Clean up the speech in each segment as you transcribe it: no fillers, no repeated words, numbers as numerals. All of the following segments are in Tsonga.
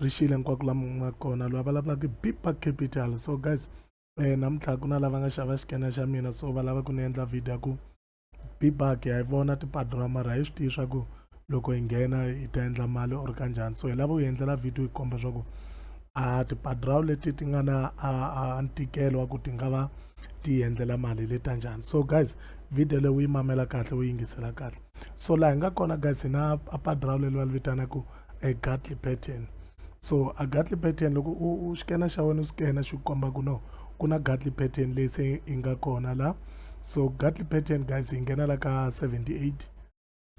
Ri xile hinkwako la mi nga kona. Loyi a vulavulaka i Bipa Capital. So guys, namuntlha ku na lava nga xava xikena xa mina, so va lava ku ni endla video ya ku Bibak ya yi vona tipadra, mara hi swi tivi swa ku loko hi nghena hi ta endla mali or kanjhani. So hi lava ku endlela video yi komba swa ku a tipadrawu leti ti nga na a ntikelo wa ku ti nga va ti endlela mali leti ta njhani. So guys, video leyi u yi mamela kahle, u yingisela kahle. So laha hi nga kona guys, hi na a padrawu leri va li vitanaka a Gartley pattern. So a Gartley pattern, loko u xikena xa wena u scanner, xi ku komba ku no ku na Gartley pattern leyi se yi nga kona la. So Gartley pattern guys, yi nghena la ka 78,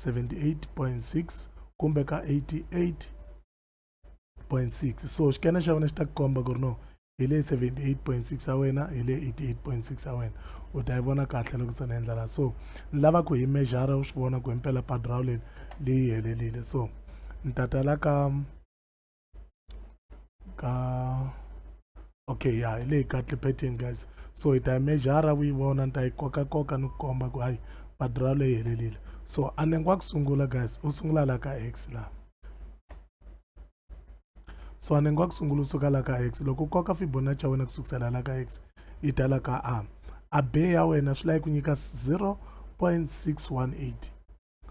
78.6 kumbe ka 88.6. So xikena xa wena xi ta ku komba ku ri no hi le 78.6 ya wena, hi le 88.6 ya wena. U ta yi vona kahle loko se ni endla la. So ni lava ku hi measure, u swi vona ku himpela padrawu leyi leyi helelile. So ni tata la ka okay, ya hi leyi Gartley pattern guys. So hi ta yi measure, u yi vona, ni ta yi kokakoka ni ku komba ku hayi, padrawu leyi helelile. So a nenge wa ku sungula guys, u sungula la ka X la. So a nenge wa ku sungula u suka la ka X. Loko u koka Fibonacci ya wena ku sukusela la ka X yi ta la ka A, a B ya wena swi lava ku nyika 0.618.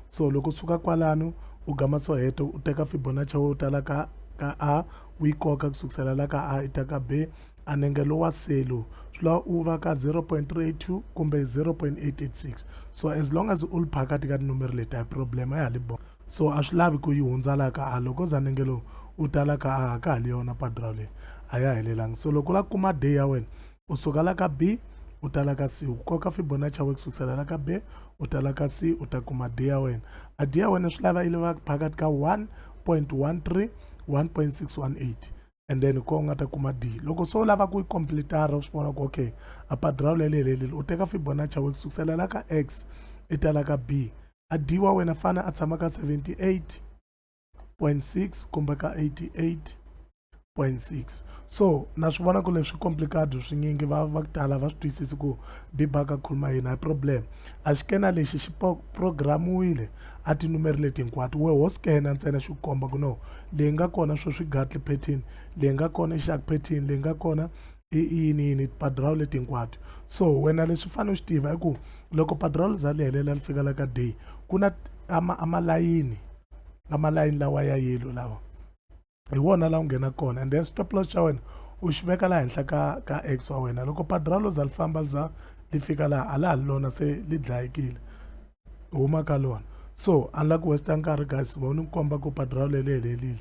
So loko u suka kwalano u gama so heto, u teka Fibonacci ya wena, u tala ka A, u yi koka ku sukusela la ka A i ta ka B. A nenge lowa selo swi lava u va ka 0.382 kumbe 0.886. So as long as u li phakathi ka tinumere leti, a hi problem, a ya ha li bo. So a swi lavi ku yi hundza la ka A. Loko za nenge lowu u tala ka A, ka ha li yona padrawu leyi, a ya helelangi. So loko u lava ku kuma D ya wena, u suka la ka B u tala ka C, u koka Fibonacci ya wena ku sukusela la ka B u tala ka C, u ta kuma D ya wena. A D ya wena swi lava yi va phakathi ka 1.13, 1.618, and then ko u nga ta kuma D. Loko se u lava ku yi completara, u swi vona ku okay, a padrawu leyi helelile, u teka Fibonacci ya wena ku sukusela la ka X i tala ka B. A D wa wena fana a tshama ka 78.6 kumbe ka 88.6. So na swi vona ku leswi complicated swinyingi, va ku tala va swi twisisi ku Bibaka khuluma yini. A problem, a xikena lexi xi programiwile a tinumere leti hinkwato. We ho scanner ntsena, xi ku komba ku no leyi nga kona sweswi Gartley pattern, leyi nga kona i shark pattern, leyi nga kona i yini yini, padrawu leti hinkwato. So wena leswi fanele u swi tiva i ku loko padrawu li za li helela, li fika la ka day, ku na amalayini lawa ya yellow lawa, hi wona la u nghena kona, and then stop loss xa wena u xi veka laha henhla ka X wa wena. Loko padrawu lo za li famba li za li fika laha, a la ha li lona, se li dlayekile, huma ka lona. So a ni la ku waste nkarhi guys, vo ni komba ku padrawu leri helelile.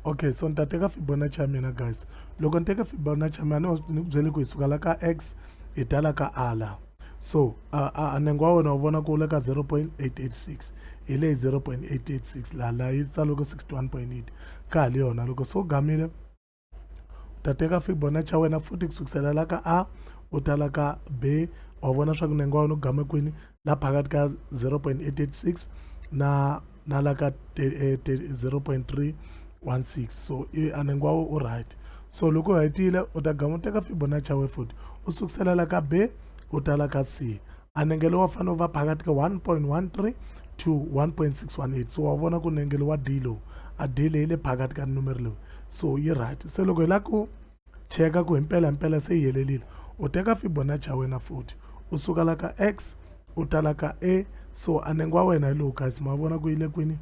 Okay, so ni ta teka Fibonacci ya mina guys. Loko ni teka Fibonacci ya mina, ni ku byele ku hi suka la ka X hi ta la ka A la. So a nenge wa wena u vona ku u le ka 0.886, hi leyi 0.886 laha yi tsariweke 61.8, ka ha li yona. Loko se u gamile, u ta teka Fibonacci ya wena futhi ku sukusela la ka A u ta la ka B. Wa vona swa ku nenge wa wena u game kwini? La phakathi ka 0.886 na la ka 0.316. So a nenge wa u right. So loko u hetile, u ta gama u teka Fibonacci ya wena futhi, u sukusela la ka B u ta la ka C. A nenge lowu wa fanele u va phakathi ka 1.13 to 1.618. So wa vona ku nenge lowu wa D lowu, a D leyi le phakathi ka numero lowu, so yi right. Se loko hi lava ku cheka ku himpela himpela se yi helelile, u teka Fibonacci ya wena futhi, u suka la ka X u ta la ka A. So a nenge wa wena hi lowu guys, ma vona ku yi le kwini?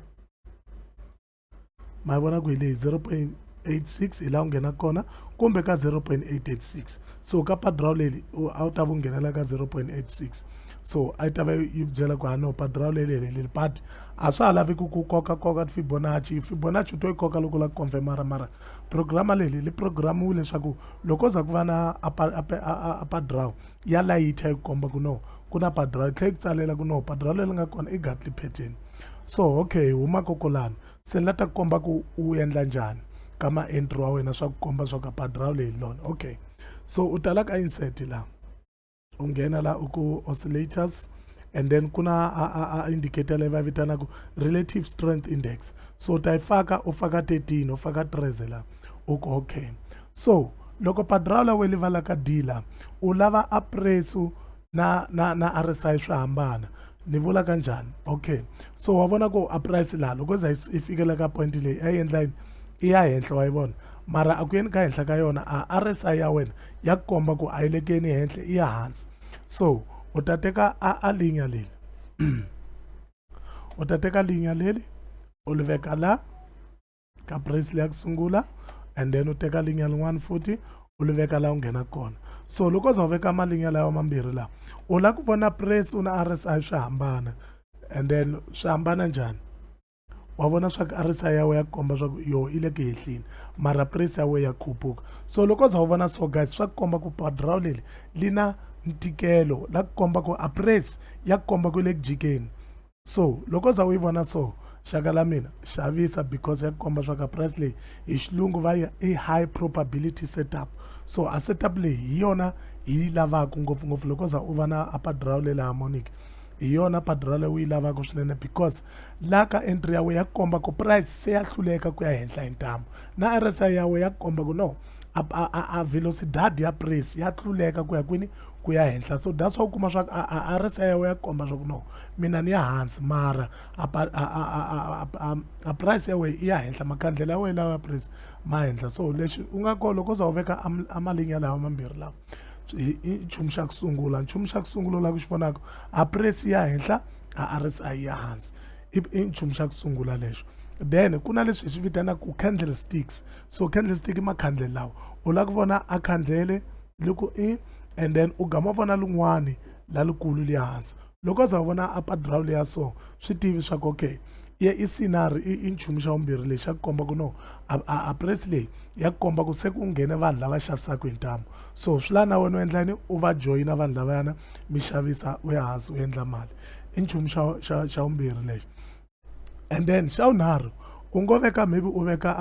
Ma vona ku hi leyi 0.86, hi laha u nghena kona, kumbe ka 0.886. So ka padrawu leri a wu ta va u nghenela ka 0.86, so a yi ta va yi byela ku no padrawu leri helelile. But a swa ha laveki ku koka koka Fibonacci. Fibonacci u to yi koka loko u lava ku confirmara, mara programa leri li programiwe leswaku loko za ku va na a padrawu ya layitha, yi komba ku no ku na padrawu, yi tlhela yi ku tsalela ku no padrawu leri nga kona i Gartley pattern. So okay, huma kokolani, se ni la ta ku komba ku u endla njhani ka ma-entry wa wena swa ku komba swa ku padrawu leyi lona. Okay, so u ta la ka insert la, u nghena la u ku oscillators, and then ku na a indicator leyi va vitanaka relative strength index. So u ta yi faka, u faka 13, u faka 13 la, u ku okay. So loko padrawu la wena li va la ka D la, u lava a price na RSI swi hambana. Ni vula kanjhani? Okay, so wa vona ku a price laha loko za yi fikela ka point leyi a yi endla yini? I ya henhla wa yi vona mara a ku yeni ka henhla ka yona a RSI ya wena ya ku komba ku a yi le ku yeni henhla i ya hansi so u ta teka a linya leli u ta teka linya leli u li veka la ka brace leya ku sungula and then u teka linya lin'wana futhi u li veka la u nghena kona so loko u za u veka malinya lawa mambirhi lawa u la ku vona press u na RSI swi hambana and then swi hambana njhani wa vona swa ku RSI ya wena ya komba swa ku yo yi le ku hehleni mara price ya wena ya khuphuka so loko za u vona so guys swa ku komba ku padraw leli li na ntikelo la ku komba ku a price ya ku komba ku le ku jikeni so loko za u yi vona so xaka la mina xavisa because ya ku komba swa ka price leyi hi xilungu va yi i high probability setup so a setup leyi hi yona hi yi lavaka ngopfungopfu loko za u va na upper draw leyi harmonic hi yona padra leyi u yi lavaka swinene because la ka entry ya wena ya komba ku price se ya hluleka ku ya henhla hi ntamu na RSI ya wena ya komba ku no a velocidad ya price ya hluleka ku ya kwini ku ya henhla so that's why u kuma swa ku a RSI ya wena ya komba swa ku no mina ni ya hansi mara a price ya wena i ya henhla makhandlela ya wena lawa ya price ma henhla so lexi u nga ko loko u za u veka a malinya lawa mambirhi lawa i nchumu xa ku sungula nchumu xa ku sungula la ku xi vonaka a press ya henhla a RSI ya hansi i nchumu xa ku sungula lexo then ku na leswi hi swi vitanaka candle sticks so candle stick i makhandlele lawa u lava ku vona a khandlele loko i and then u gama vona lin'wani la likulu le hansi loko za vona upper draw leya so swi tivi swa ku okay ye i scenery i nchumu xa vumbirhi lexi xa ku komba ku no a press leyi ya ku komba ku se ku nghene vanhu lava xavisaka hi ntamu so swi lava na wena u endla yini u va joyina vanhu lavayana mi xavisa u ya hansi u endla mali i nchumu xa vumbirhi lexi and then xa vunharhu u ngo veka maybe u veka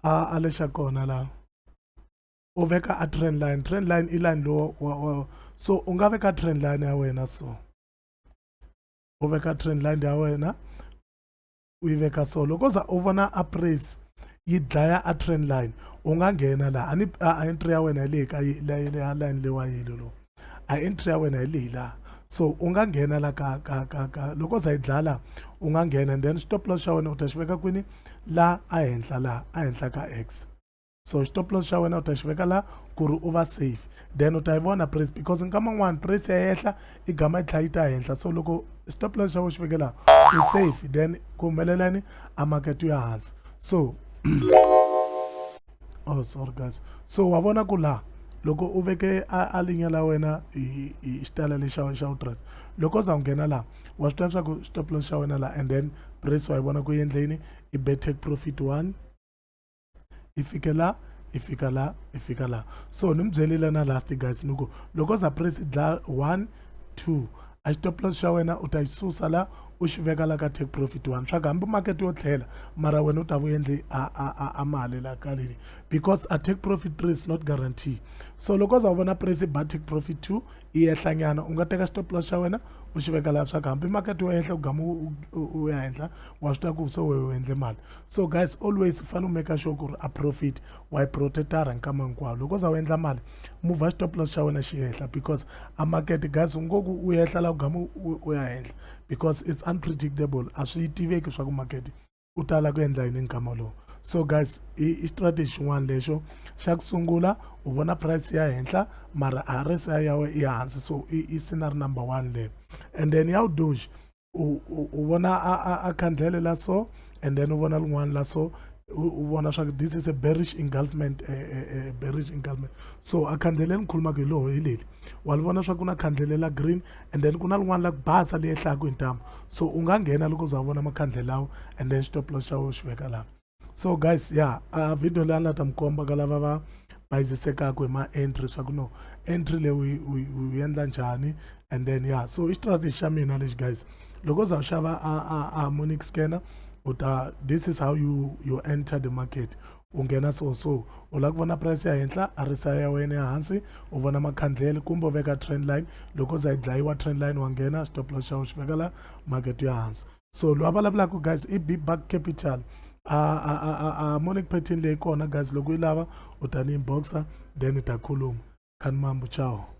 a lexa kona laha u veka a trend line trend line i line lowo wa so u nga veka trend line ya wena so u veka trend line ya wena u yi veka so loko za u vona a price yi dlaya a trend line u nga nghena laha a ni a entry ya wena hi leyi ka ya line lewa yelo lowu a entry ya wena hi leyi laha so u nga nghena la ka ka ka ka loko za yi dlaya laha u nga nghena and then stop loss xa wena u ta xi veka kwini la a henhla laha a henhla ka x so stop loss xa wena u ta xi veka la ku ri u va safe then u ta yi vona price because nkama n'wani price ya yehla i gama yi tlhela yi ta henhla so loko stop loss xa wena xi veke laha u safe then ku humelelani a market ya hansi so oh sorry guys so wa vona ku laha loko u veke a linya la wena hi xitayela lexa xa u tirhisa loko za u nghena laha wa swi tiva swa ku stop loss xa wena laha and then price wa yi vona ku endleni i bet take profit one i fike la i fika la i fika la so ni mi byelile na last guys ni ku loko za press dlaya 1 2 a xitop loss xa wena u ta xi susa la u xi veka la ka take profit 1 swa ku hambi market yo tlhela mara wena u ta vu endle a mali la ka leli because a take profit 3 is not guarantee so loko za u vona price ba take profit 2 yi yehlanyana u nga teka stop loss xa wena u xi veka laha swa ku hambi makete wo ehla u gama u ya henhla wa swi tiva ku se u endle mali so guys always u fanele u make sure ku ri a profit wa yi protectara nkama hinkwawo loko u za u endla mali move stop loss xa wena xi ehla because a makete guys u ngo ku u ehla la u gama u ya henhla because it's unpredictable a swi tiveki swa ku makete u tala ku endla yini nkama lowu so guys i strategy xin'wana lexo xa ku sungula u vona price ya henhla mara RSI ya wena i hansi so i scenario number one leyo and then ya wudoji u vona a khandlele la so and then u vona lin'wana la so u vona swa ku this is a bearish engulfment bearish engulfment so a khandlele ni khulumaka hi loho hi leli wa li vona swa ku na khandlele la green and then ku na lin'wana la ku basa li ehlaka hi ntamu so u nga nghena loko za vona makhandlele lawo and then stop loss xa wena xi veka laha so guys yeah a video leyi a ni la ta mi komba ka lava va bayizisekaka hi ma-entry swa ku no entry leyi u yi endla njhani and then yeah so i strategy xa mina lexi guys loko za u xava a harmonic scanner u ta this is how you enter the market u nghena so so u lava ku vona price ya henhla a risa ya wena ya hansi u vona makhandlele kumbe u veka trend line loko za yi dlayiwa trend line wa nghena stop loss xa wena xi veka la market ya hansi so loyi a vulavulaka guys i bback capital a harmonic pattern leyi kona guys loko yi lava u ta ni inboxa then hi ta khuluma khanimambu ciao.